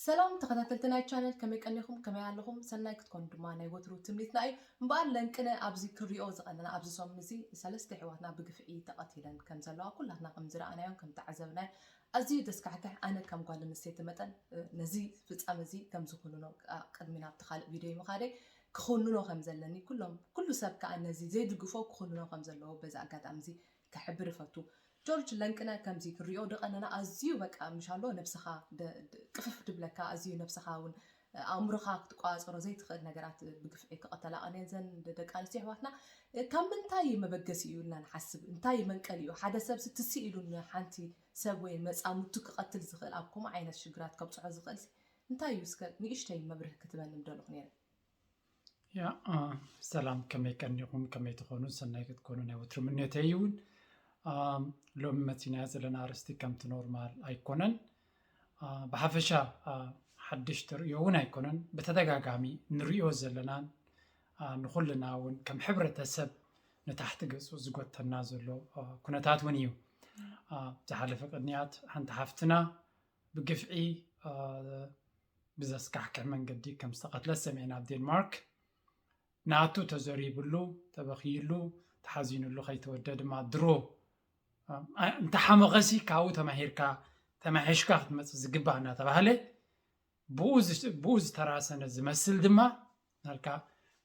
ሰላም ተኸታተልቲ ናይ ቻነል፣ ከመይ ቀኒኹም? ከመይ ኣለኹም? ሰናይ ክትኮኑ ድማ ናይ ወትሩ ትምኒትና እዩ። እምበኣር ለንቅነ ኣብዚ ክሪኦ ዝቐነና ኣብዚ ሰሙን እዚ ሰለስተ ኣሕዋትና ብግፍዒ ተቐቲለን ከም ዘለዋ ኩላትና ከም ዝረኣናዮን ከም ተዓዘብናዮ ኣዝዩ ዘስካሕክሕ። ኣነ ከም ጓል ኣንስተይቲ መጠን ነዚ ፍጻመ እዚ ከም ዝኹንኖ ቅድሚ ናብቲ ካልእ ቪድዮ ምኻደይ ክኹንኖ ከም ዘለኒ ኩሎም ኩሉ ሰብ ከኣ ነዚ ዘይድግፎ ክኹንኖ ከም ዘለዎ በዚ ኣጋጣሚ እዚ ክሕብር እፈቱ። ጆርጅ ለንቅነ ከምዚ ክሪኦ ድቐነና ኣዝዩ በቃ ምሻሎ ነብስኻ ቅፍፍ ድብለካ ኣዝዩ ነብስኻ እውን ኣእምሮኻ ክትቋፀሮ ዘይትኽእል ነገራት ብግፍዒ ክቐተላ ቀንየን ዘን ደቂ ኣንስትዮ ኣሕዋትና። ካብ ምንታይ መበገሲ እዩ ኢልና ንሓስብ? እንታይ መንቀሊ እዩ? ሓደ ሰብ ትስ ኢሉ ንሓንቲ ሰብ ወይ መፃሙቱ ክቐትል ዝኽእል ኣብ ከምኡ ዓይነት ሽግራት ከብፅሖ ዝኽእል እንታይ እዩ? እስከ ንእሽተይ መብርህ ክትበኒ ምደለኹ ነይረ። ያ ሰላም፣ ከመይ ቀኒኹም? ከመይ ትኾኑ? ሰናይ ክትኮኑ ናይ ወትሩ ምንዮተይ እውን። ሎሚ መፂናዮ ዘለና ኣርእስቲ ከምቲ ኖርማል ኣይኮነን። ብሓፈሻ ሓድሽ ተርእዮ እውን ኣይኮነን። ብተደጋጋሚ ንርእዮ ዘለናን ንኩልና እውን ከም ሕብረተሰብ ንታሕቲ ገፁ ዝጎተና ዘሎ ኩነታት እውን እዩ። ዝሓለፈ ቅድንያት ሓንቲ ሓፍትና ብግፍዒ ብዘስካሕክሕ መንገዲ ከም ዝተቐትለት ሰሚዕና ኣብ ዴንማርክ። ናቱ ተዘሪብሉ፣ ተበኽይሉ፣ ተሓዚኑሉ ከይተወደ ድማ ድሮ እንተሓመቐሲ ካብኡ ተማሂርካ ተማሒሽካ ክትመፅእ ዝግባእ እናተባህለ ብኡ ዝተራሰነ ዝመስል ድማ ናልካ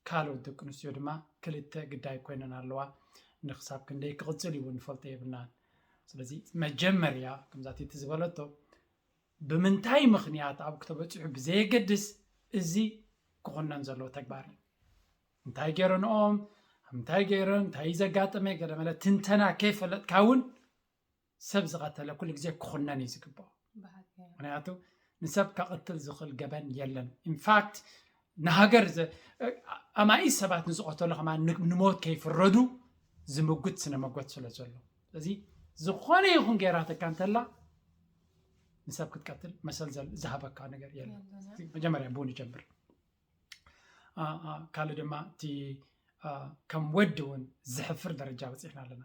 ካልኦት ደቂ ኣንስትዮ ድማ ክልተ ግዳይ ኮይነን ኣለዋ። ንክሳብ ክንደይ ክቕፅል እዩ ንፈልጦ የብልናን። ስለዚ መጀመርያ ከምዛቲ እቲ ዝበለቶ ብምንታይ ምኽንያት ኣብ ክተበፅሑ ብዘየገድስ እዚ ክኾነን ዘለዎ ተግባር እዩ። እንታይ ገይረንኦም፣ እንታይ ገይረን፣ እንታይ ዘጋጠመ ገለመለ ትንተና ከይፈለጥካ እውን ሰብ ዝቐተለ ኩሉ ግዜ ክኹነን እዩ ዝግባኦ። ምክንያቱ ንሰብ ከቕትል ዝኽእል ገበን የለን። ኢንፋክት ንሃገር ኣማኢት ሰባት ንዝቐተሉ ከማ ንሞት ከይፍረዱ ዝምጉት ስነ መጎት ስለ ዘሎ፣ ስለዚ ዝኾነ ይኹን ገይራተካ እንተላ ንሰብ ክትቀትል መሰል ዝሃበካ ነገር የለን። መጀመርያ ብኡ ንጀምር። ካልእ ድማ እቲ ከም ወዲ እውን ዝሕፍር ደረጃ በፂሕና ኣለና።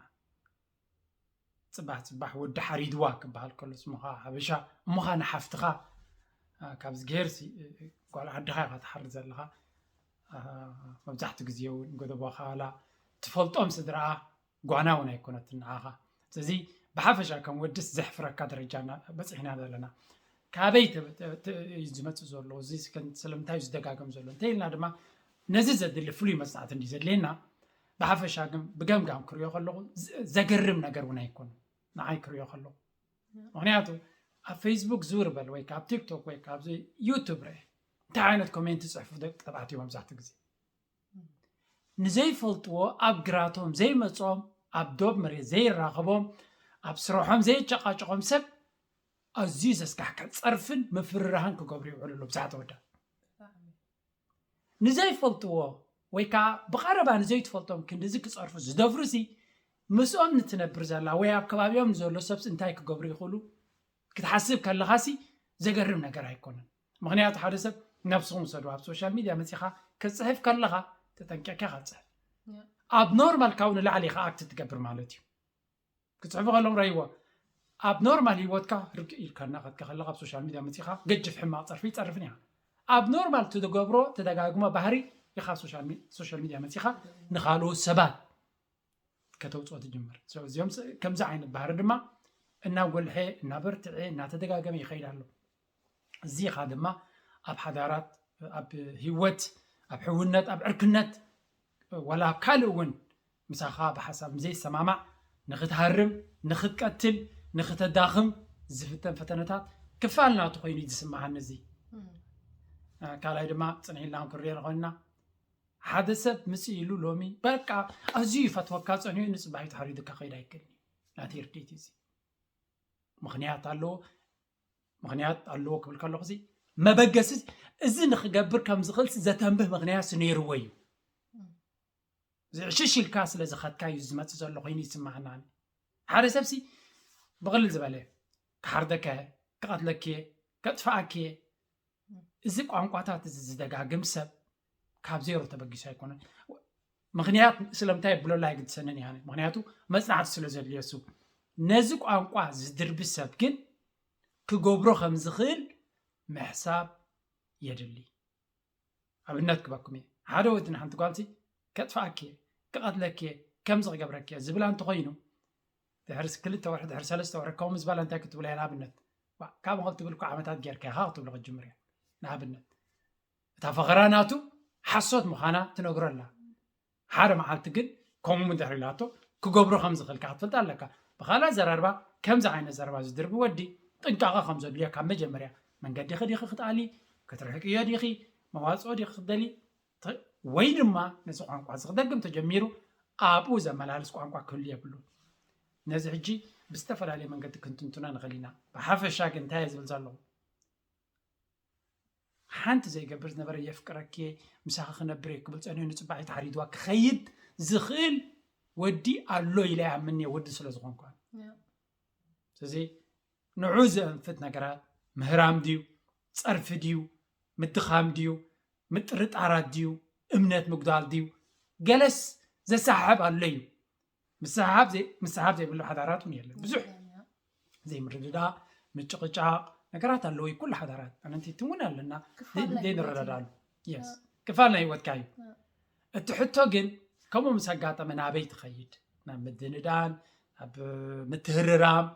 ፅባሕ ፅባሕ ወዲ ሓሪድዋ ክበሃል ከሎ ስሙኻ ሓበሻ እሞኻ ንሓፍትኻ ካብ ዝገሄር ጓል ዓድኻ ኢኻ ትሓርድ ዘለኻ። መብዛሕትኡ ግዜ እውን ጎደቦኻ ዋላ ትፈልጦም ስድራኣ ጓና እውን ኣይኮነትን ንዓኻ። ስለዚ ብሓፈሻ ከም ወድስ ዘሕፍረካ ደረጃ በፂሕና ዘለና። ካበይ እዩ ዝመፅእ ዘሎ? እዚ ስለምንታይ እዩ ዝደጋገም ዘሎ እንተ ኢልና ድማ ነዚ ዘድሊ ፍሉይ መፅናዕቲ እንዲ ዘድልየና። ብሓፈሻ ግን ብገምጋም ክሪኦ ከለኹ ዘገርም ነገር እውን ኣይኮኑ ንዓይ ክሪኦ ከለኹ። ምክንያቱ ኣብ ፌስቡክ ዝውር በል ወይ ካብ ቲክቶክ ወይ ካብ ዩቱብ ርአ እንታይ ዓይነት ኮሜንት ዝፅሕፉ ደቂ ተባዕትዮ መብዛሕትኡ ግዜ ንዘይፈልጥዎ ኣብ ግራቶም ዘይመፅኦም ኣብ ዶብ መሬት ዘይራኸቦም ኣብ ስርሖም ዘይጨቃጨቆም ሰብ ኣዝዩ ዘስካሕክሕ ፀርፍን ምፍርራህን ክገብሩ ይውዕሉ ኣለዉ ብዙሓት ኣወዳት። ንዘይፈልጥዎ ወይ ከዓ ብቐረባ ንዘይትፈልጦም ክንድዚ ክፀርፉ ዝደፍሩ ሲ ምስኦም ንትነብር ዘላ ወይ ኣብ ከባቢኦም ንዘሎ ሰብስ እንታይ ክገብሩ ይኽእሉ ክትሓስብ ከለኻሲ ዘገርም ነገር ኣይኮነን። ምክንያቱ ሓደ ሰብ ነብስኹም ውሰዱ ኣብ ሶሻል ሚድያ መፂኻ ክፅሕፍ ከለኻ ተጠንቂቕካ ክትፅሕፍ ኣብ ኖርማል ካብኡ ንላዕሊ ኢኻ ኣክት ትገብር ማለት እዩ። ክፅሕፉ ከለዉ ረይዎ ኣብ ኖርማል ህይወትካ ርግእ ኢልካ እናኸድካ ከለካ ኣብ ሶሻል ሚድያ መፂኻ ገጅፍ ሕማቕ ፀርፊ ይፀርፍን ኢኻ። ኣብ ኖርማል ትገብሮ ተደጋግሞ ባህሪ ኢኻ ሶሻል ሚድያ መፂኻ ንካልኦት ሰባት ከተውፅኦ ትጅምር። እዚኦም ከምዚ ዓይነት ባህሪ ድማ እናጎልሐ እናበርትዐ እናተደጋገመ ይኸይድ ኣሎ። እዚኻ ድማ ኣብ ሓዳራት ኣብ ህይወት ኣብ ሕውነት ኣብ ዕርክነት ዋላ ኣብ ካልእ እውን ምሳኻ ብሓሳብ ዘይሰማማዕ ንክትሃርም ንክትቀትል ንክተዳኽም ዝፍተን ፈተነታት ክፋል ናቱ ኮይኑ ዝስምዓኒ እዚ ካልኣይ ድማ ፅንሒልና ክንሪኦ ንኾንና ሓደ ሰብ ምፅ ኢሉ ሎሚ በቃ ኣዝዩ ይፈትወካ ፀኒሑ ንፅባሒቱ ሓሪዱካ ከይድ ኣይክእልን እዩ ናተይ ርድኢት እዚ ምኽንያት ኣለዎ ምኽንያት ኣለዎ ክብል ከለኹ መበገሲ እዚ ንክገብር ከም ዝኽእል ዘተንብህ ምኽንያት ነይርዎ እዩ። ዝዕሽሽ ኢልካ ስለ ዝኸድካ እዩ ዝመፅእ ዘሎ ኮይኑ ይስማዓና። ሓደ ሰብሲ ብቕልል ዝበለ ክሓርደከ፣ ክቐትለኪ፣ ከጥፍኣኪ እዚ ቋንቋታት እዚ ዝደጋግም ሰብ ካብ ዜሮ ተበጊሱ ኣይኮነን። ምኽንያት ስለምንታይ ብሎላ ኣይግድሰንን እያ ምኽንያቱ መፅናዕቲ ስለ ዘድልዮ እሱ ነዚ ቋንቋ ዝድርቢ ሰብ ግን ክገብሮ ከም ዝኽእል ምሕሳብ የድሊ። ኣብነት ክበኩም እየ። ሓደ ወዲ ንሓንቲ ጓልሲ ከጥፍኣኪ እየ፣ ክቐትለኪ እየ፣ ከምዚ ክገብረኪ እየ ዝብላ እንተኾይኑ፣ ድሕሪ ክልተ ወርሒ፣ ድሕሪ ሰለስተ ወርሒ ከምኡ ምስ በላ እንታይ ክትብሎ እያ? ንኣብነት፣ ዋ፣ ካብ ከትብል እኮ ዓመታት ጌርካ ኢኻ ክትብሎ ክትጅምር እያ። ንኣብነት፣ እታ ፈኸራ ናቱ ሓሶት ምዃና ትነግሮ ኣላ። ሓደ መዓልቲ ግን ከምኡ እንድሕር ኢላቶ ክገብሮ ከም ዝኽእል ክትፈልጥ ኣለካ። ብኻልእ ኣዘራርባ፣ ከምዚ ዓይነት ዘረባ ዝድርቢ ወዲ ጥንቃቐ ከም ዘድልዮ ካብ መጀመርያ፣ መንገዲኺ ዲኺ ክትኣሊ፣ ክትርሕቅዮ ዲኺ፣ መዋፅኦ ዲኺ ክትደሊ፣ ተ- ወይ ድማ ነዚ ቋንቋ እዚ ክደግም ተጀሚሩ ኣብኡ ዘመላልስ ቋንቋ ክህሉ የብሉን። ነዚ ሕጂ ብዝተፈላለየ መንገዲ ክንትንትኖ ንኽእል ኢና። ብሓፈሻ ግን እንታይ እየ ዝብል ዘለኹ? ሓንቲ ዘይገብር ዝነበረ የፍቅረኪ እየ፣ ምሳኺ ክነብር እየ ክብል ጸኒሑ ንጽባሒቱ ሓሪድዋ ክኸይድ ዝኽእል ወዲ ኣሎ ኢለ ይኣምን እየ፣ ወዲ ስለ ዝኾንኩ። ያ። ስለዚ ንዑ ዘንፍት ነገራት ምህራም ድዩ፣ ጸርፊ ድዩ፣ ምድኻም ድዩ፣ ምጥርጣራት ድዩ፣ እምነት ምጉዳል ድዩ፣ ገለስ ዘሰሓሕብ ኣሎ እዩ። ምስሓብ ዘይ- ምስሓብ ዘይብሉ ሓዳራት እውን የለን። ብዙሕ ዘይምርድዳእ፣ ምጭቕጫቕ ነገራት ኣለዎ። ኩሉ ሓዳራት ኣነንቲትን እውን ኣለና። ክፋል ናይ ዘይንረዳዳሉ ህይወትና። ክፋል ናይ ህይወትካ እዩ። እቲ ሕቶ ግን ከምኡ ምስ ኣጋጠመ ናበይ ትኸይድ? ናብ ምድንዳን፣ ናብ ምትህርራም፣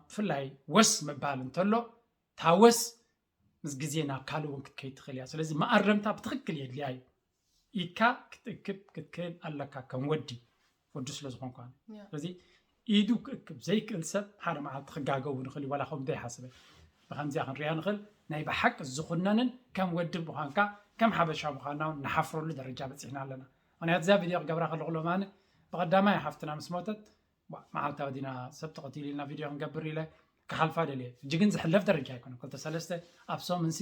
ብፍላይ ወስ ምባል እንተሎ እታ ወስ ምስ ግዜ ናብ ካልእ እውን ክትከይድ ትኽእል እያ። ስለዚ መኣረምታ ብትኽክል የድልያ እዩ። ኢድካ ክትእክብ ክትክእል ኣለካ ከም ወዲ፣ ወዲ ስለ ዝኾንኳ። ስለዚ ኢዱ ክእክብ ዘይክእል ሰብ ሓደ መዓልቲ ክጋገ እውን ይኽእል እዩ፣ ዋላ ከምኡ ዘይሓስበ። ብከምዚኣ ክንሪኣ ንኽእል። ናይ ብሓቂ ዝኹነንን ከም ወዲ ምዃንካ ከም ሓበሻ ምዃንና እውን ንሓፍረሉ ደረጃ በፂሕና ኣለና። ምክንያቱ እዛ ቪድዮ ክገብራ ከለኹ ሎማኒ ብቐዳማይ ሓፍትና ምስ ሞተት መዓልታዊ ዲና ሰብ ተቐቲሉ ኢልና ቪድዮ ክንገብር ኢለ ክሓልፋ ደልየ። ሕጂ ግን ዝሕለፍ ደረጃ ኣይኮነን። ክልተ ሰለስተ ኣብ ሰሙንሲ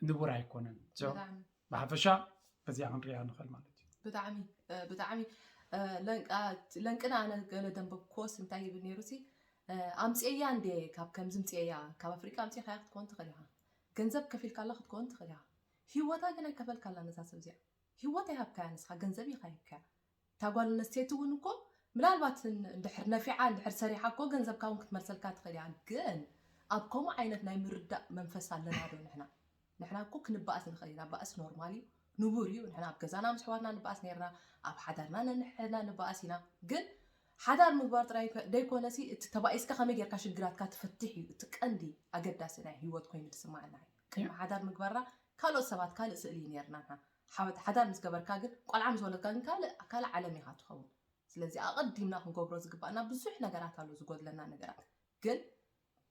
ንቡር ኣይኮነን። ብሓፈሻ በዚኣ ክንሪኣ ንኽእል ማለት እዩ። ብጣዕሚ ብጣዕሚ ለንቅና ኣነ ገለ ደንበብክዎስ እንታይ ይብል ነይሩ ሲ ኣምፅኤያ እንደ ካብ ከምዚ ምፅኤያ ካብ ኣፍሪቃ ኣምፅኻያ ክትኮን ትኽእል ኢኻ። ገንዘብ ከፊልካላ ክትኮን ትኽእል ኢኻ። ህይወታ ግን ኣይከፈልካላ ነዛ ሰብ እዚኣ። ህይወት ኣይሃብካያ ንስኻ፣ ገንዘብ ኢኻ ሂብካያ። እታ ጓል ኣነስተይቲ እውን እኮ ምናልባት እንድሕር ነፊዓ እንድሕር ሰሪሓ እኮ ገንዘብካ እውን ክትመልሰልካ ትኽእል እያ። ግን ኣብ ከምኡ ዓይነት ናይ ምርዳእ መንፈስ ኣለና ዶ ንሕና? ንሕና እኮ ክንበኣስ ንኽእል ኢና። ባእስ ኖርማል እዩ፣ ንቡር እዩ። ንሕና ኣብ ገዛና ምስ ኣሕዋትና ንበኣስ ነርና፣ ኣብ ሓዳርና ነንሕድና ንበኣስ ኢና። ግን ሓዳር ምግባር ጥራይ ደይኮነሲ እቲ ተባኢስካ ከመይ ጌርካ ሽግራትካ ትፈትሕ እዩ እቲ ቀንዲ ኣገዳሲ ናይ ህይወት ኮይኑ ዝስማዓና። ቅድሚ ሓዳር ምግባርና ካልኦት ሰባት ካልእ ስእሊ እዩ ነርና። ሓዳር ምስ ገበርካ ግን ቆልዓ ምስ ወለድካ ግን ካልእ ዓለም ኢኻ ትኸውን። ስለዚ ኣቐዲምና ክንገብሮ ዝግባኣና ብዙሕ ነገራት ኣሎ ዝጎድለና ነገራት። ግን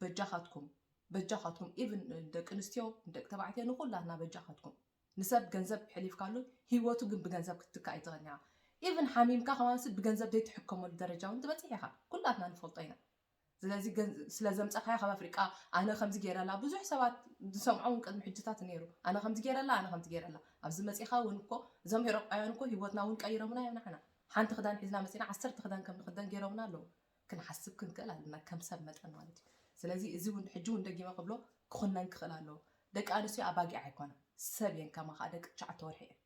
በጃኻትኩም በጃኻትኩም ኢቭን ደቂ ኣንስትዮ ደቂ ተባዕትዮ ንኩላትና በጃኻትኩም ንሰብ ገንዘብ ሕሊፍካሉ ህይወቱ ግን ብገንዘብ ክትትካ ኣይትኽእልን ኢኻ። ኢቭን ሓሚምካ ከማንስ ብገንዘብ ዘይትሕከመሉ ደረጃ እውን ትበፅሕ ኢኻ። ኩላትና ንፈልጦ ኢና። ስለዚ ስለ ዘምፀኻያ ካብ ኣፍሪቃ ኣነ ከምዚ ገይረላ ብዙሕ ሰባት ዝሰምዖ እውን ቅድሚ ሕጅታት ነይሩ። ኣነ ከምዚ ገይረላ ኣነ ከምዚ ገይረላ ኣብዚ መፂኻ እውን እኮ እዞም ኤሮጳውያን እኮ ህይወትና እውን ቀይሮምና እዮም ንዓና። ሓንቲ ክዳን ሒዝና መፂና ዓሰርተ ክዳን ከም ንክደን ገይሮምና ኣለዉ። ክንሓስብ ክንክእል ኣለና ከም ሰብ መጠን ማለት እዩ። ስለዚ እዚ እውን ሕጂ እውን ደጊመ ክብሎ ክኹነን ክኽእል ኣለዎ። ደቂ ኣንስትዮ ኣባጊዕ ኣይኮና ሰብ እየን ከማኻ ደቂ ትሽዓተ ወርሒ እየን።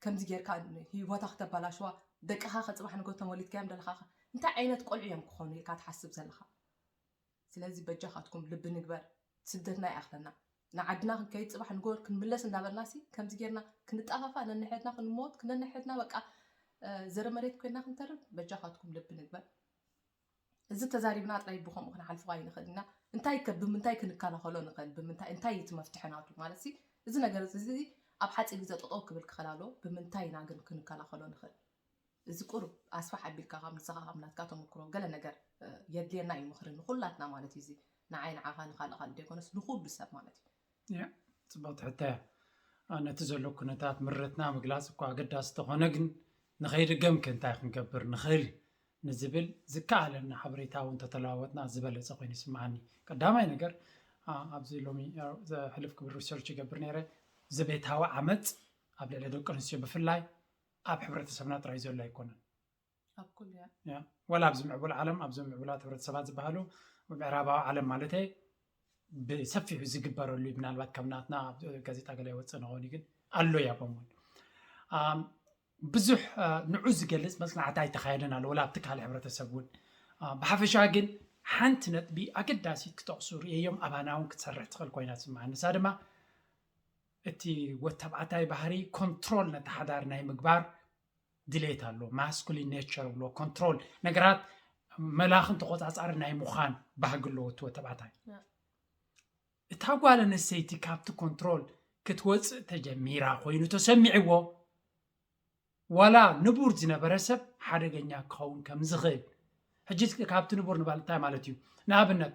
ከምዚ ጌርካ ህይወታ ክተባላሽዋ ደቅኻ ከፅባሕ ንጎ ተመሊትካዮም ደለኻ እንታይ ዓይነት ቆልዑ እዮም ክኾኑ ኢልካ ትሓስብ ዘለኻ? ስለዚ በጃኻትኩም ልቢ ንግበር። ስደትና ይኣኽለና። ንዓድና ክንከይድ ፅባሕ ንጎ ክንምለስ እንዳበልና ሲ ከምዚ ጌርና ክንጠፋፋ ነንሕድና ክንሞት ክነንሕድና በቃ ዘረመሬት ኮይና ክንተርፍ በጃኻትኩም ልቢ ንግበር። እዚ ተዛሪብና ጥራይ ብከምኡ ክንሓልፎ ኣይንኽእል ኢና። እንታይ ከ ብምንታይ ክንከላኸሎ ንኽእል? ብምንታይ እንታይ እዩ እቲ መፍትሒ ናቱ? ማለት ሲ እዚ ነገር እዚ ኣብ ሓፂር ግዜ ጠጠው ክብል ክኽእል ኣለዎ። ብምንታይ ኢና ግን ክንከላኸሎ ንኽእል? እዚ ቁሩብ ኣስፋሕ ኣቢልካ ካብ ንስኻ ካብ ናትካ ተመክሮ ገለ ነገር የድልየና እዩ ምኽሪ ንኹላትና ማለት እዩ። እዚ ንዓይ ንዓኻ ንኻልእ ካልእ ዘይኮነስ ንኹሉ ሰብ ማለት እዩ። ጽብቕቲ ሕቶ እያ። ነቲ ዘሎ ኩነታት ምረትና ምግላጽ እኳ ኣገዳሲ ተኾነ ግን ንኸይድገምክ እንታይ ክንገብር ንኽእል ንዝብል ዝከኣለና ሓበሬታ እውን ተተለዋወጥና ዝበለጸ ኮይኑ ይስምዓኒ። ቀዳማይ ነገር ኣብዚ ሎሚ ዘሕልፍ ክብል ሪሰርች ይገብር ነይረ ዘቤታዊ ዓመፅ ኣብ ልዕሊ ደቂ ኣንስትዮ ብፍላይ ኣብ ሕብረተሰብና ጥራይ ዘሎ ኣይኮነን። ኣብ ኩሉ እያ። ያ፣ ወላ ኣብዚ ምዕቡል ዓለም፣ ኣብዚ ምዕቡላት ሕብረተሰባት ዝበሃሉ ምዕራባዊ ዓለም ማለት ብሰፊሑ ዝግበረሉ እዩ። ምናልባት ከም ናትና ኣብ ጋዜጣ ገለ ይወፅእ ንኸውን ግን ኣሎ እያ በሙን ብዙሕ ንዑ ዝገልፅ መፅናዕቲ ኣይተኻየደን ኣሎ ወላ ኣብቲ ካልእ ሕብረተሰብ እውን ብሓፈሻ ግን ሓንቲ ነጥቢ ኣገዳሲት ክጠቕሱ ርእየዮም ኣባና እውን ክትሰርሕ ትኽእል ኮይና ትስምዓኒ። ንሳ ድማ እቲ ወተባዕታይ ባህሪ ኮንትሮል ነቲ ሓዳር ናይ ምግባር ድሌት ኣሎ። ማስኩሊን ኔቸር ብሎ ኮንትሮል ነገራት መላኽን ተቆጻጻሪ ናይ ምዃን ባህጊ ኣለዎ እቲ ወተባዕታይ። እታ ጓል ኣንስተይቲ ካብቲ ኮንትሮል ክትወፅእ ተጀሚራ ኮይኑ ተሰሚዕዎ ዋላ ንቡር ዝነበረ ሰብ ሓደገኛ ክኸውን ከም ዝኽእል ሕጂ ካብቲ ንቡር ንባል እንታይ ማለት እዩ? ንኣብነት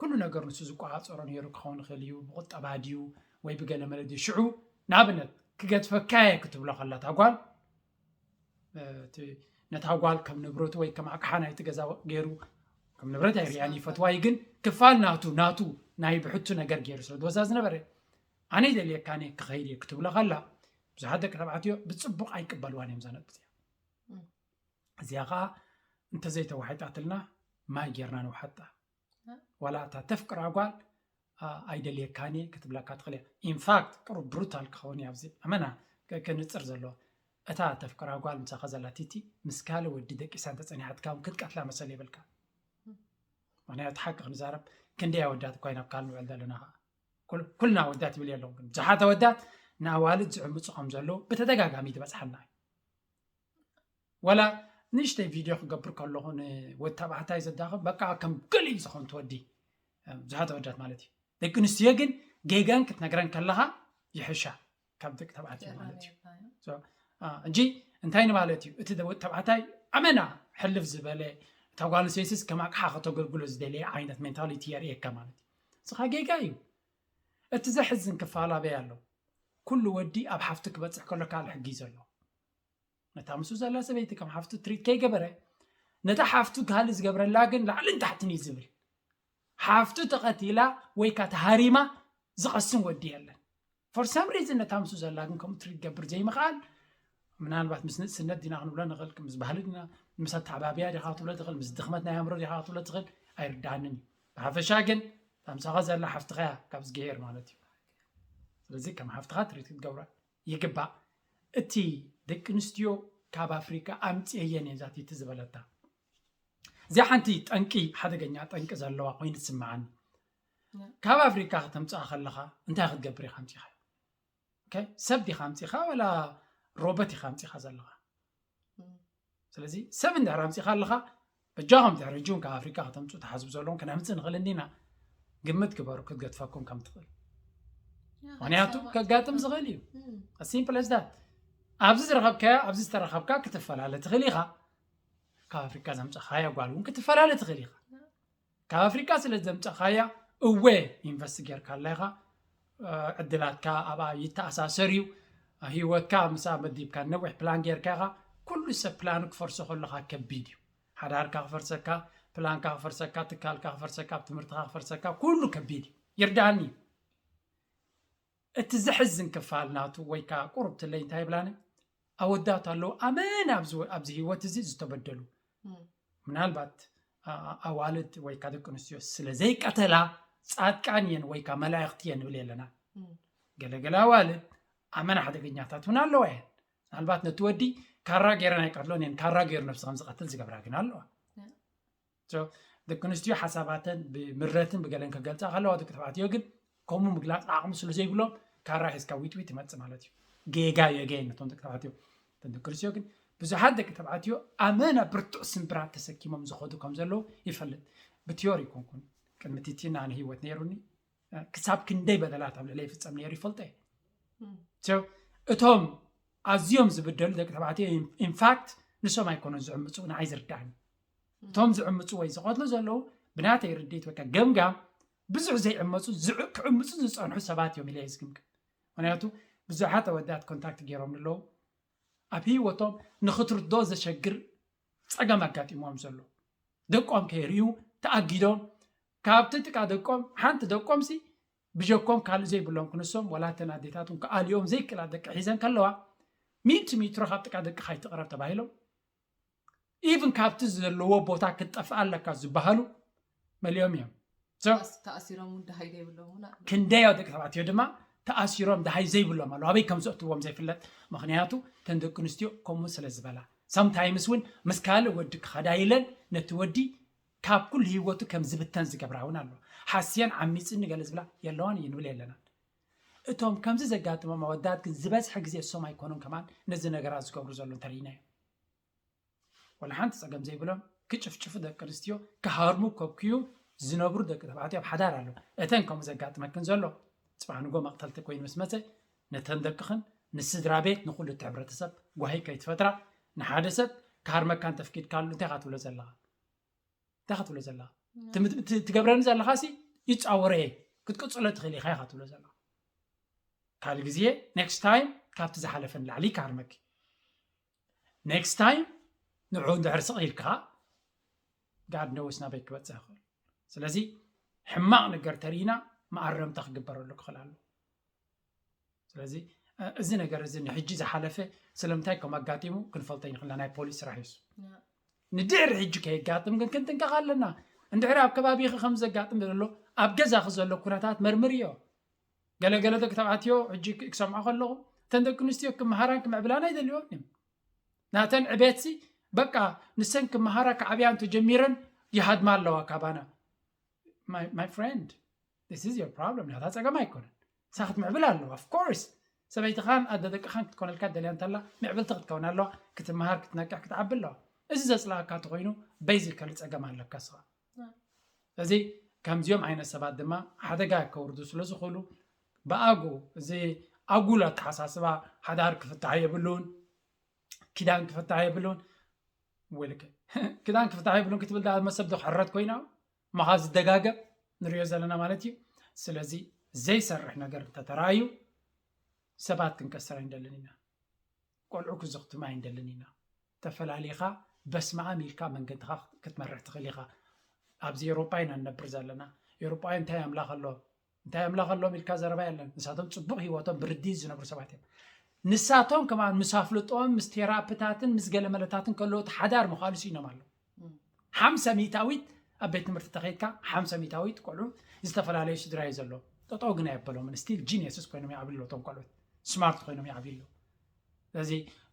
ኩሉ ነገር ንሱ ዝቆፃፀሮ ነይሩ ክኸውን ይኽእል እዩ። ብቁጠባ ድዩ ወይ ብገለ መለ ድዩ? ሽዑ ንኣብነት ክገድፈካየ ክትብሎ ከላ እታ ጓል ነታ ጓል ከም ንብረቱ ወይ ከም ኣቅሓ ናይቲ ገዛ ገይሩ ከም ንብረት ኣይርያን ይፈትዋይ ግን ክፋል ናቱ ናቱ ናይ ብሕቱ ነገር ገይሩ ስለ ዝወዛ ዝነበረ ኣነ ይደልየካኒ ክኸይድ እየ ክትብሎ ከላ ብዙሓት ደቂ ተባዕትዮ ብፅቡቕ ኣይቅበልዋን እዮም ዛነጥብፅያ እዚኣ ከዓ እንተዘይተዋሒጣትልና ማይ ጌርና ንውሓጣ ዋላ እታ ተፍቅራ ጓል ኣይደልየካኒ ክትብለካ ትኽእል ኢንፋክት ቅሩብ ብሩታል ክኸውን ኣብዚ ኣመና ከንፅር ዘለዎ እታ ተፍቅራ ጓል ምሳኻ ዘላ ቲቲ ምስ ካልእ ወዲ ደቂሳ እንተፀኒሓትካ ክትቀትላ መሰል የብልካ ምክንያቱ ሓቂ ክንዛረብ ክንደይ ኣወዳት እኳ ናብ ካል ንውዕል ዘለና ከዓ ኩልና ኣወዳት ይብል የለውን ግን ብዙሓት ኣወዳት ንኣዋልድ ዝዕምፁ ከም ዘለዉ ብተደጋጋሚ ዝበፅሓልና እዩ ዋላ ንእሽተይ ቪድዮ ክገብር ከለኹ ንወዲ ተባዕታይ ዘዳኽም በቃ ከም ገሊኡ ዝኾን ትወዲ ብዙሓት ኣወዳት ማለት እዩ ደቂ ኣንስትዮ ግን ጌጋን ክትነግረን ከለኻ ይሕሻ ካብ ደቂ ተባዕትዮ ማለት እዩ ሕጂ እንታይ ንማለት እዩ እቲ ወዲ ተባዕታይ ኣመና ሕልፍ ዝበለ እታ ጓል ኣንስተይትስ ከም ኣቅሓ ከተገልግሎ ዝደለየ ዓይነት ሜንታሊቲ የርእየካ ማለት እዩ ስኻ ጌጋ እዩ እቲ ዘሕዝን ክፋል ኣበይ ኣሎ ኩሉ ወዲ ኣብ ሓፍቱ ክበፅሕ ከሎ ካልእ ሕጊ እዩ ዘሎ ነታ ምስኡ ዘላ ሰበይቲ ከም ሓፍቱ ትሪት ከይገበረ ነታ ሓፍቱ ካልእ ዝገብረላ ግን ላዕልን ታሕትን እዩ ዝብል ሓፍቱ ተቐቲላ ወይ ካ ተሃሪማ ዝቐስን ወዲ የለን for some reason ነታ ምስኡ ዘላ ግን ከምኡ ትሪት ገብር ዘይምኽኣል ምናልባት ምስ ንእስነት ዲና ክንብሎ ንኽእል ምስ ባህሊ ዲና ምስ ኣተዓባብያ ዲኻ ክትብሎ ትኽእል ምስ ድኽመት ናይ ኣእምሮ ዲኻ ክትብሎ ትኽእል ኣይርዳኣንን እዩ ብሓፈሻ ግን ታምሳኻ ዘላ ሓፍትኻ እያ ካብ ዝገሄር ማለት እዩ ስለዚ ከም ሓፍትኻ ትሪት ክትገብራ ይግባእ እቲ ደቂ ኣንስትዮ ካብ ኣፍሪካ ኣምፅየየን እየ ዛቲቲ ዝበለታ እዚኣ ሓንቲ ጠንቂ ሓደገኛ ጠንቂ ዘለዋ ኮይኑ ትስምዓኒ ካብ ኣፍሪካ ከተምፅኣ ከለካ እንታይ ክትገብር ኢካ ኣምፂካ ሰብ ዲካ ኣምፂካ ወላ ሮበት ኢካ ኣምፂካ ዘለካ ስለዚ ሰብ እንድሕር ኣምፂካ ኣለካ በጃኹም ድሕሪ ሕጂ እውን ካብ ኣፍሪካ ከተምፅኡ ተሓስቡ ዘለዎም ክነምፅእ ንኽእል እንዲና ግምት ግበሩ ክትገድፈኩም ከም ትኽእል ምክንያቱ ከጋጥም ዝኽእል እዩ simple as that ኣብዚ ዝረኸብካያ ኣብዚ ዝተረኸብካ ክትፈላለ ትኽእል ኢኻ ካብ ኣፍሪካ ዘምፀኻያ ጓል እውን ክትፈላለ ትኽእል ኢኻ ካብ ኣፍሪካ ስለ ዘምፀኻያ እወ ኢንቨስት ጌርካ ኣላ ኢኻ ዕድላትካ ኣብኣ ይተኣሳሰር እዩ ህይወትካ ምሳ መዲብካ ነዊሕ ፕላን ጌርካ ኢኻ ኩሉ ሰብ ፕላኑ ክፈርሶ ከለካ ከቢድ እዩ ሓዳርካ ክፈርሰካ ፕላንካ ክፈርሰካ ትካልካ ክፈርሰካ ኣብ ትምህርትካ ክፈርሰካ ኩሉ ከቢድ እዩ ይርዳኣኒ እቲ ዘሕዝን ክፋል ናቱ ወይ ከዓ ቁሩብ ትለይ እንታይ ይብላኒ ኣወዳት ኣለዉ ኣመን ኣብዚ ህይወት እዚ ዝተበደሉ ምናልባት ኣዋልድ ወይ ከዓ ደቂ ኣንስትዮ ስለ ዘይቀተላ ፃድቃን እየን ወይ ከዓ መላእክቲ እየን ንብል የለና ገለገለ ኣዋልድ ኣመን ሓደገኛታት እውን ኣለዋ እየን ምናልባት ነቲ ወዲ ካራ ገይረን ኣይቀትሎን እየን ካራ ገይሩ ነብሲ ከም ዝቀትል ዝገብራ ግን ኣለዋ ደቂ ኣንስትዮ ሓሳባተን ብምረትን ብገለን ከገልፃ ከለዋ ደቂ ተባዕትዮ ግን ከምኡ ምግላፅ ዓቕሚ ስለ ዘይብሎም ካራ ሒዝካ ዊጥዊጥ ይመፅእ ማለት እዩ ጌጋ የገ ነቶም ደቂ ተባዕትዮ እቶም ደቂ ኣንስትዮ ግን ብዙሓት ደቂ ተባዕትዮ ኣመና ብርቱዕ ስምብራት ተሰኪሞም ዝኸዱ ከም ዘለዉ ይፈልጥ ብቲዮሪ ይኮንኩን ቅድሚ ቲቲና ንህይወት ነይሩኒ ክሳብ ክንደይ በደላት ኣብ ልዕለ ይፍፀም ነይሩ ይፈልጦ እየ እቶም ኣዝዮም ዝብደሉ ደቂ ተባዕትዮ ኢንፋክት ንሶም ኣይኮኑን ዝዕምፁ ንዓይ ዝርዳእኒ እቶም ዝዕምፁ ወይ ዝቐትሉ ዘለዉ ብናተይ ርድኢት ወይ ገምጋም ብዙሕ ዘይዕመፁ ክዕምፁ ዝፀንሑ ሰባት እዮም ኢለ ዝግምግም ምክንያቱ ብዙሓት ኣወዳት ኮንታክት ገይሮም ኣለዉ ኣብ ህይወቶም ንክትርዶ ዘሸግር ፀገም ኣጋጢሞም ዘሎ ደቆም ከይርእዩ ተኣጊዶም ካብቲ ጥቃ ደቆም ሓንቲ ደቆም ሲ ብጀኮም ካልእ ዘይብሎም ክንሶም ወላ ተን ኣዴታቶም ክኣልዮም ዘይክእላ ደቂ ሒዘን ከለዋ ሚእቲ ሚትሮ ካብ ጥቃ ደቂ ካይትቕረብ ተባሂሎም ኢቭን ካብቲ ዘለዎ ቦታ ክትጠፍእ ኣለካ ዝበሃሉ መሊኦም እዮም ተኣሲሮም እውን ደሃይ ዘይብሎም እውን ኣለዉ። ክንደይ ኣብ ደቂ ተባዕትዮ ድማ ተኣሲሮም ደሃይ ዘይብሎም ኣለዉ ኣበይ ከም ዘእትዎም ዘይፍለጥ ምክንያቱ ተን ደቂ ኣንስትዮ ከምኡ ስለ ዝበላ sometimes እውን ምስ ካልእ ወዲ ክኸዳ ኢለን ነቲ ወዲ ካብ ኩሉ ህይወቱ ከም ዝብተን ዝገብራ እውን ኣሎ። ሓስየን ዓሚፅኒ ገለ ዝብላ የለዋን እዩ ንብል የለናን። እቶም ከምዚ ዘጋጥሞም ኣወዳት ግን ዝበዝሐ ግዜ እሶም ኣይኮኑን ከማን ነዚ ነገራት ዝገብሩ ዘሎ እንተርኢና እዮም። ወላ ሓንቲ ፀገም ዘይብሎም ክጭፍጭፉ ደቂ ኣንስትዮ ክሃርሙ ከብክዩ ዝነብሩ ደቂ ተባዕትዮ ኣብ ሓዳር ኣሎ። እተን ከምኡ ዘጋጥመክን ዘሎ ፅባሕ ንጎ መቕተልቲ ኮይኑ ምስ መፀ ነተን ደቅኽን ንስድራ ቤት ንኩሉ እቲ ሕብረተሰብ ጓሂ ከይትፈጥራ። ንሓደ ሰብ ክሃርመካ እንተፍቂድካሉ እንታይ ኢኻ ትብሎ ዘለኻ? እንታይ ኢኻ ትብሎ ዘለኻ? ትም- ት- ትገብረኒ ዘለኻ ሲ ይፃወረ እየ ክትቅፅሎ ትኽእል ኢኻ ኢኻ ትብሎ ዘለኻ። ካልእ ግዜ ኔክስት ታይም ካብቲ ዝሓለፈ ንላዕሊ ይካርመኪ። ኔክስት ታይም ንዑ እንድሕር ስቕ ኢልካ ጋድ ነውስ ናበይ ክበፅሕ ይኽእል። ስለዚ ሕማቕ ነገር ተሪኢና መኣረምታ ክግበረሉ ክኽእል ኣሎ። ስለዚ እ፣ እዚ ነገር እዚ ንሕጂ ዝሓለፈ ስለምንታይ ከም ኣጋጢሙ ክንፈልጦ ይንኽእልና ናይ ፖሊስ ስራሕ እዩ። ንድሕሪ ሕጂ ከየጋጥም ግን ክንጥንቀቕ ኣለና። እንድሕሪ ኣብ ከባቢኺ ከም ዘጋጥም ዘሎ ኣብ ገዛኺ ዘሎ ኩነታት መርምርዮ። ገለገለ ደቂ ተባዕትዮ ሕጂ ክሰምዖ ከለኹ እተን ደቂ ኣንስትዮ ክመሃራን ክምዕብላን ኣይደልዮን እዮም። ናተን ዕቤትሲ በቃ ንሰን ክመሃራ ክዓብያ እንተጀሚረን ይሃድማ ኣለዋ ካባና። My friend, this is your problem። ናታ ፀገም ኣይኮነን። ንሳ ክትምዕብል ኣለዋ of course። ሰበይትኻን ኣደ ደቅኻን ክትኮነልካ ደልያ እንተላ ምዕብልቲ ክትከውን ኣለዋ። ክትመሃር ክትነቅሕ ክትዓቢ ኣለዋ። እዚ ዘፅላኣካ እንተኮይኑ basically ፀገም ኣለካ ስኻ። እዚ ከምዚኦም ዓይነት ሰባት ድማ ሓደጋ ከውርዱ ስለ ዝኽእሉ ብኣጉ እዚ ኣጉል ኣተሓሳስባ ሓዳር ክፍታሕ የብሉን፣ ኪዳን ክፍታሕ የብሉን። ወልከ ክዳን ክፍታሕ የብሉን ክትብል ዳ መሰብ ዶ ክሕረት ኮይና መኻ ዝደጋገም ንሪኦ ዘለና ማለት እዩ። ስለዚ ዘይሰርሕ ነገር እንተተራእዩ ሰባት ክንከስር ኣይንደልን ኢና። ቆልዑ ክዝኽትም ኣይንደልን ኢና። ተፈላሊኻ በስመኣም ኢልካ መንገድኻ ክትመርሕ ትኽእል ኢኻ። ኣብዚ ኤሮጳ ኢና ንነብር ዘለና። ኤሮጳውያን እንታይ ኣምላኽ ኣለዎም እንታይ ኣምላኽ ኣለዎም ኢልካ ዘረባ የለን። ንሳቶም ፅቡቕ ህይወቶም ብርዲ ዝነብሩ ሰባት እዮም። ንሳቶም ከማን ምስ ኣፍልጦም ምስ ቴራፕታትን ምስ ገለመለታትን ከለዉ እቲ ሓዳር ምዃሉ ስኢኖም ኣለዉ። ሓምሳ ሚእታዊት ኣብ ቤት ትምህርቲ ተኸይድካ ሓምሳ ሚእታዊት ቆልዑ ዝተፈላለዩ ስድራ እዩ ዘለዎም። ጠጠው ግን ኣየበሎምን ስቲል ጂኒየስስ ኮይኖም ይዓብሉ ኣለዉ እቶም ቆልዑት። ስማርት ኮይኖም ይዓብሉ ኣለዉ። ስለዚ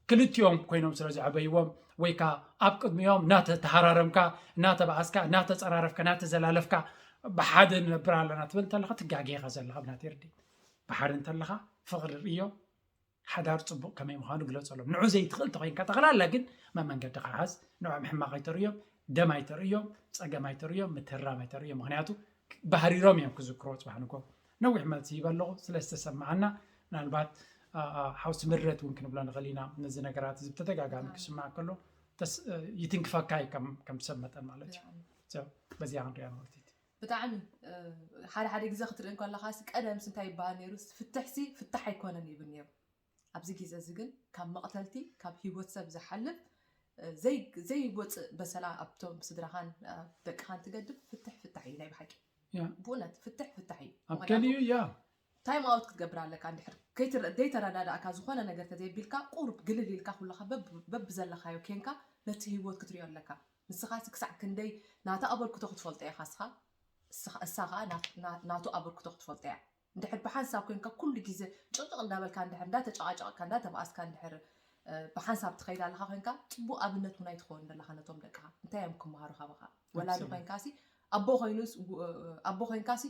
ክልቲኦም ኮይኖም ስለ ዘዕበይዎም ወይ ከዓ ኣብ ቅድሚኦም እናተተሃራረምካ እናተባኣስካ እናተፀራረፍካ እናተዘላለፍካ ብሓደ ንነብር ኣለና ትብል እንተለካ ትጋጌ ኢኻ ዘለካ ብናተይ ርድኢት። ብሓደ እንተለካ ፍቕሪ ርእዮ፣ ሓዳር ፅቡቕ ከመይ ምዃኑ ግለፀሎም። ንዑ ዘይትኽእል ተኮይንካ ጠቕላላ ግን መመንገድኻ ሓዝ። ንዖም ሕማቕ ኣይተርእዮም፣ ደም ኣይተርእዮም፣ ፀገም ኣይተርእዮም፣ ምትህራም ኣይተርእዮም። ምክንያቱ ባህሪሮም እዮም ክዝክርዎ ፅባሕ ንጎ። ነዊሕ መልሲ ይበለኹ ስለ ዝተሰማዓና። ምናልባት ሓውሲ ምረት እውን ክንብሎ ንኽእል ኢና። ነዚ ነገራት እዚ ብተደጋጋሚ ክስማዕ ከሎ ይትንክፈካ እዩ ከም ሰብ መጠን ማለት እዩ። በዚኣ ክንሪኣ ንኽእል። ብጣዕሚ ሓደ ሓደ ግዜ ክትርኢ እንከለኻስ ቀደምስ እንታይ ይበሃል ነይሩ? ፍትሕሲ ፍታሕ ኣይኮነን ይብል ነይሩ። ኣብዚ ግዜ እዚ ግን ካብ መቕተልቲ ካብ ህይወት ሰብ ዝሓልፍ ዘይወፅእ በሰላ ኣብቶም ስድራኻን ደቅኻን ትገድፍ ፍትሕ ፍታሕ እዩ ናይ ብሓቂ። ብእውነት ፍትሕ ፍታሕ እዩ። ኣብ ገሊኡ ያ ታይም ኣውት ክትገብር ኣለካ። እንድሕር ዘይተረዳዳእካ ዝኾነ ነገር ተዘይቢልካ ቁሩብ ግልል ኢልካ ኩለኻ በብዘለኻዮ ኬንካ ነቲ ህይወት ክትሪኦ ኣለካ። ንስኻሲ ክሳዕ ክንደይ ናታ ኣበርክቶ ክትፈልጦ ኢኻ እስኻ እሳ ከዓ ናቱ ኣበርክቶ ክትፈልጦ እያ። እንድሕር ብሓንሳብ ኮንካ ኩሉ ግዜ ጭቕጭቕ እንዳበልካ እንድሕር እንዳተጨቓጨቕካ እንዳተባኣስካ እንድሕር ብሓንሳብ ትኸይድ ኣለኻ ኮንካ ፅቡቕ ኣብነት እውን ኣይትኸውን ዘለኻ ነቶም ደቅኻ። እንታይ እዮም ክመሃሩ ካባኻ? ወላዲ ኮንካሲ ኣቦ ኮይኑስ ኣቦ ኮይንካሲ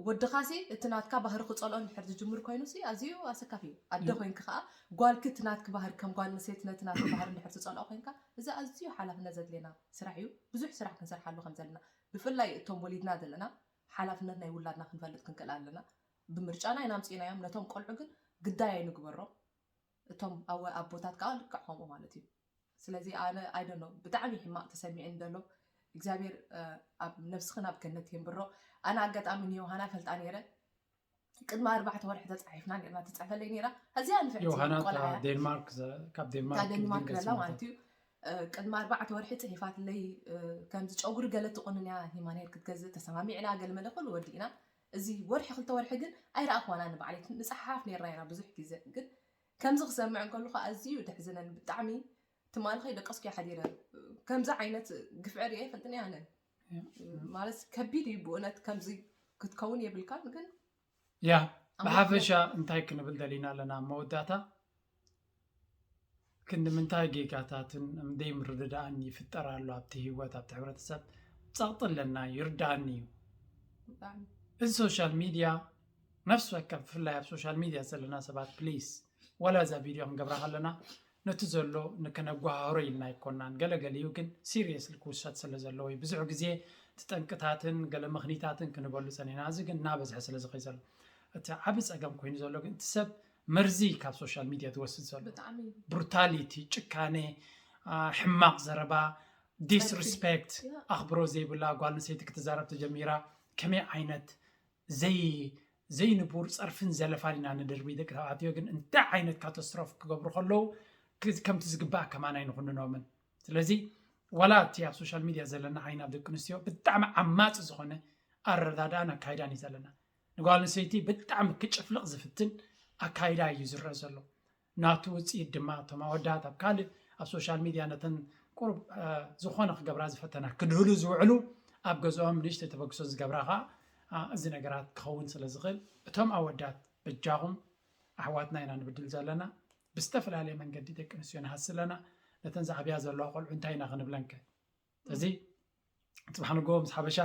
ወድኻሲ እቲ ናትካ ባህሪ ክፀልኦ እንድሕር ዝጅምር ኮይኑሲ ኣዝዩ ኣሰካፊ እዩ። ኣደ ኮይንኪ ከዓ ጓልኪ እቲ ናትኪ ባህሪ ከም ጓል ኣንስተይቲ ነቲ ናትኪ ባህሪ እንድሕር ትፀልኦ ኮይንካ እዚ ኣዝዩ ሓላፍነት ዘድልየና ስራሕ እዩ። ብዙሕ ስራሕ ክንሰርሓሉ ከም ዘለና ብፍላይ እቶም ወሊድና ዘለና ሓላፍነት ናይ ውላድና ክንፈልጥ ክንክእል ኣለና። ብምርጫና ኢና ኣምፂእናዮም። ነቶም ቆልዑ ግን ግዳይ ኣይንግበሮም። እቶም ኣቦታት ከዓ ልክዕ ከምኡ ማለት እዩ። ስለዚ ኣነ ኣይደኖ ብጣዕሚ ሕማቕ ተሰሚዕን ዘሎ እግዚኣብሔር ኣብ ነብስኽን ኣብ ገነት የንብሮ። ኣነ ኣጋጣሚ ንዮሃና ፈልጣ ነይረ ቅድሚ ኣርባዕተ ወርሒ ተፃሒፍና ነርና ትፅሕፈለይ ነይራ። ኣዝያ ንፍዕቲ ዮሃና ቆልዓ እያ። ዴንማርክ ዘ- ካብ ዴንማርክ ካብ ዴንማርክ ድንግል ዘላ ስሞታ። ማለት እዩ። ቅድሚ ኣርባዕተ ወርሒ ፅሒፋትለይ ከምዚ ጨጉሪ ገለ ትቑንን እያ ሂማኔር ክትገዝእ ተሰማሚዕና ገለ መለ ኩሉ ወዲእና። እዚ ወርሒ ክልተ ወርሒ ግን ኣይረኣኽዋና ንባዕለይ ንፀሓሓፍ ነርና ኢና ብዙሕ ግዜ ግን ከምዚ ክሰምዕ እንከሉ ከዓ ኣዝዩ ደሕዝነን ብጣዕሚ ትማሊ ከይደቀስኩ እየ ሓዲረ። ከምዚ ዓይነት ግፍዒ ርእየ ኣይፈልጥን እየ ኣነ። ማለት ከቢድ እዩ ብእውነት ከምዚ ክትከውን የብልካን ግን ያ ኣምላኽ ብሓፈሻ እንታይ ክንብል ደሊና ኣለና ኣብ መወዳእታ ክንዲ ምንታይ ጌጋታትን ዘይምርድዳእን ይፍጠር ኣሎ ኣብቲ ህይወት ኣብቲ ሕብረተሰብ ጸቕጢ ኣለና፣ ይርዳኒ እዩ። እዚ ሶሻል ሚድያ ነፍሲ ወከፍ ብፍላይ ኣብ ሶሻል ሚድያ ዘለና ሰባት ፕሊስ፣ ዋላ እዛ ቪድዮ ክንገብራ ከለና ነቲ ዘሎ ንከነጓሃሮ ኢልና ኣይኮናን። ገለገሊኡ ግን ሲሪየስሊ ክውሰድ ስለ ዘለዎ እዩ። ብዙሕ ግዜ እቲ ጠንቅታትን ገለ ምኽኒታትን ክንበሉ ጸኒና። እዚ ግን እናበዝሐ ስለ ዝኸይ ዘሎ እቲ ዓቢ ጸገም ኮይኑ ዘሎ ግን እቲ ሰብ መርዚ ካብ ሶሻል ሚድያ ዝወስድ ዘሎ ብጣዕሚ ብሩታሊቲ፣ ጭካኔ፣ ሕማቕ ዘረባ፣ ዲስሪስፔክት፣ ኣኽብሮ ዘይብላ ጓል ኣንስተይቲ ክትዛረብ ተጀሚራ። ከመይ ዓይነት ዘይ ዘይንቡር ጸርፍን ዘለፋን ኢና ንድርቢ። ደቂ ተባዕትዮ ግን እንታይ ዓይነት ካታስትሮፍ ክገብሩ ከለዉ ከምቲ ዝግባእ ከማን ኣይንኹንኖምን። ስለዚ ዋላ እቲ ኣብ ሶሻል ሚድያ ዘለና ዓይኒ ኣብ ደቂ ኣንስትዮ ብጣዕሚ ዓማፂ ዝኾነ ኣረዳድኣን ኣካይዳን እዩ ዘለና። ንጓል ኣንስተይቲ ብጣዕሚ ክጭፍልቕ ዝፍትን ኣካይዳ እዩ ዝረአ ዘሎ። ናቱ ውፅኢት ድማ እቶም ኣወዳት ኣብ ካልእ ኣብ ሶሻል ሚድያ ነተን ቁሩብ ዝኾነ ክገብራ ዝፈተና ክድህሉ ዝውዕሉ ኣብ ገዝኦም ንእሽተይ ተበግሶ ዝገብራ ከዓ እዚ ነገራት ክኸውን ስለ ዝኽእል እቶም ኣወዳት በጃኹም ኣሕዋትና ኢና ንብድል ዘለና። ብዝተፈላለየ መንገዲ ደቂ ኣንስትዮ ንሃሲ ኣለና። ነተን ዝዓብያ ዘለዋ ቆልዑ እንታይ ኢና ክንብለንከ? እዚ ፅባሕ ንጎ ምስ ሓበሻ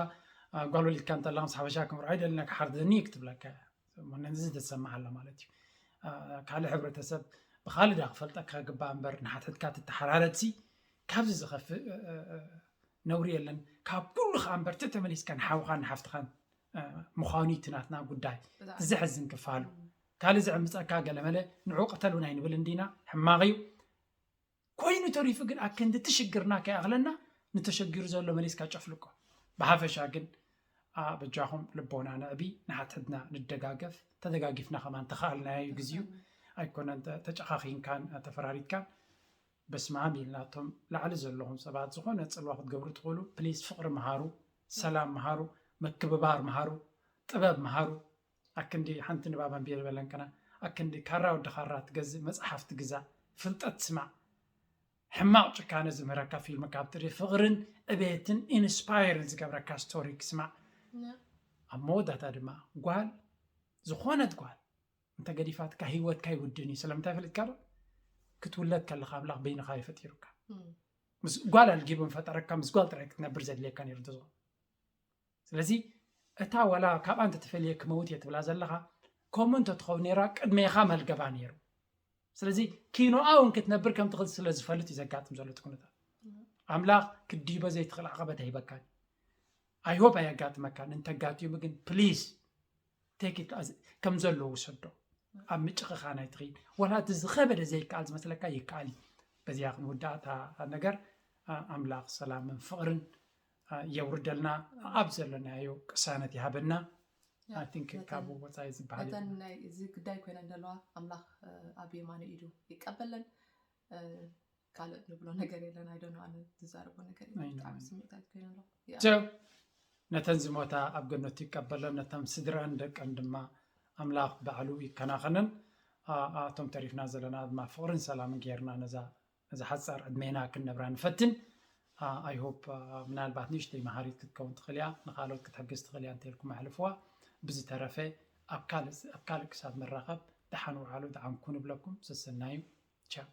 ጓል ወሊድካ እንተላ ምስ ሓበሻ ክምርዖ ይደልና ክሓርደኒ ክትብለካ ነዚ ተሰማዕ ኣላ ማለት እዩ። ካልእ ሕብረተሰብ ብካልእ ዳ ክፈልጠካ ግባእ እምበር ንሓትሕትካ ትተሓራረድሲ ካብዚ ዝኸፍእ ነውሪ የለን። ካብ ኩሉ ከዓ እምበር ተመሊስካ ንሓውኻን ንሓፍትኻን ምዃኑ እቲ ናትና ጉዳይ። ዘሕዝን ክፋሉ ካልእ ዝዕምፀካ ገለመለ ንዑ ቅተል እውን ኣይንብል እንዲና። ሕማቕ እዩ። ኮይኑ ተሪፉ ግን ኣብ ክንዲ እቲ ሽግርና ከይኣኽለና ንተሸጊሩ ዘሎ መሊስካ ጨፍልቆ። ብሓፈሻ ግን በጃኹም ልቦና ነዕቢ፣ ንሓትሕትና ንደጋገፍ። ተደጋጊፍና ከማን ተኸኣልናዮ እዩ ግዜኡ። ኣይኮነን ተጨኻኺንካን ተፈራሪድካን። በስመ ኣብ ኢልና እቶም ላዕሊ ዘለኹም ሰባት ዝኾነ ፅልዋ ክትገብሩ ትኽእሉ ፕሊዝ ፍቕሪ ምሃሩ፣ ሰላም ምሃሩ፣ ምክብባር ምሃሩ፣ ጥበብ ምሃሩ። ኣክንዲ ሓንቲ ንባብ ኣንብየ ዝበለንከና ኣክንዲ ካራ ወዲ ካራ ትገዝእ መፅሓፍቲ ግዛ፣ ፍልጠት ስማዕ። ሕማቕ ጭካነ ዝምህረካ ፊልም ካብ ትርኢ ፍቕርን ዕቤትን ኢንስፓየርን ዝገብረካ ስቶሪ ክስማዕ። ኣብ መወዳእታ ድማ ጓል ዝኾነት ጓል እንተ ገዲፋትካ ህይወትካ ይውድን እዩ። ስለምንታይ ፈሊጥካ ዶ? ክትውለድ ከለካ ኣምላኽ በይንኻ እዩ ፈጢሩካ። ምስ ጓል ኣልጊቡ ፈጠረካ፣ ምስ ጓል ጥራይ ክትነብር ዘድልየካ ነይሩ እንተዝኾን። ስለዚ እታ ዋላ ካብኣ እንተተፈልየ ክመውት እየ ትብላ ዘለኻ ከምኡ እንተትኸውን ነይራ ቅድሜኻ መልገባ ነይሩ። ስለዚ ኪኖኣ እውን ክትነብር ከም ትኽእል ስለ ዝፈልጥ እዩ ዘጋጥም ዘሎ እቲ ኩነታት። ኣምላኽ ክትድይቦ ዘይትኽእል ዓቐበት ኣይበካን። ኣይሆፕ ኣየጋጥመካን። እንተጋጢሙ ግን ፕሊዝ ቴክ ከም ዘለዎ ውሰዶ። ኣብ ምጭኽኻን ኣይትኽይድ። ዋላ እቲ ዝኸበደ ዘይከኣል ዝመስለካ ይከኣል እዩ። በዚኣ ክንውዳእ እታ ነገር። ኣምላኽ ሰላምን ፍቕርን የውርደልና። ኣብ ዘለናዮ ቅሳነት ይሃበና። I think ካብኡ ወፃኢ ዝበሃል ነተን ናይ እዚ ግዳይ ኮይነን ዘለዋ ኣምላኽ ኣብ የማኑ ኢዱ ይቀበለን። ካልእ ንብሎ ነገር የለን። ኣይደኖ ኣነ ዝዛረቦ ነገር የለን። ብጣዕሚ ስምዒታዊት ኮይነ ኣለኹ። ነተን ዝሞታ ኣብ ገነቱ ይቀበለን፣ ነተን ስድረን ደቀን ድማ ኣምላኽ ባዕሉ ይከናኸነን። ኣቶም ተሪፍና ዘለና ድማ ፍቕርን ሰላምን ጌርና ነዛ ነዛ ሓፃር ዕድሜና ክንነብራ ንፈትን። I hope ምናልባት ንእሽተይ መሃሪት ክትከውን ትኽእል እያ፣ ንኻልኦት ክትሕግዝ ትኽእል እያ እንተልኩም ኣሕልፍዋ። ብዝተረፈ ኣብ ካልእ ክሳብ ንራኸብ ደሓን ውዓሉ፣ ደሓን ኩኑ እብለኩም። ሰሰናዩ። ቻው።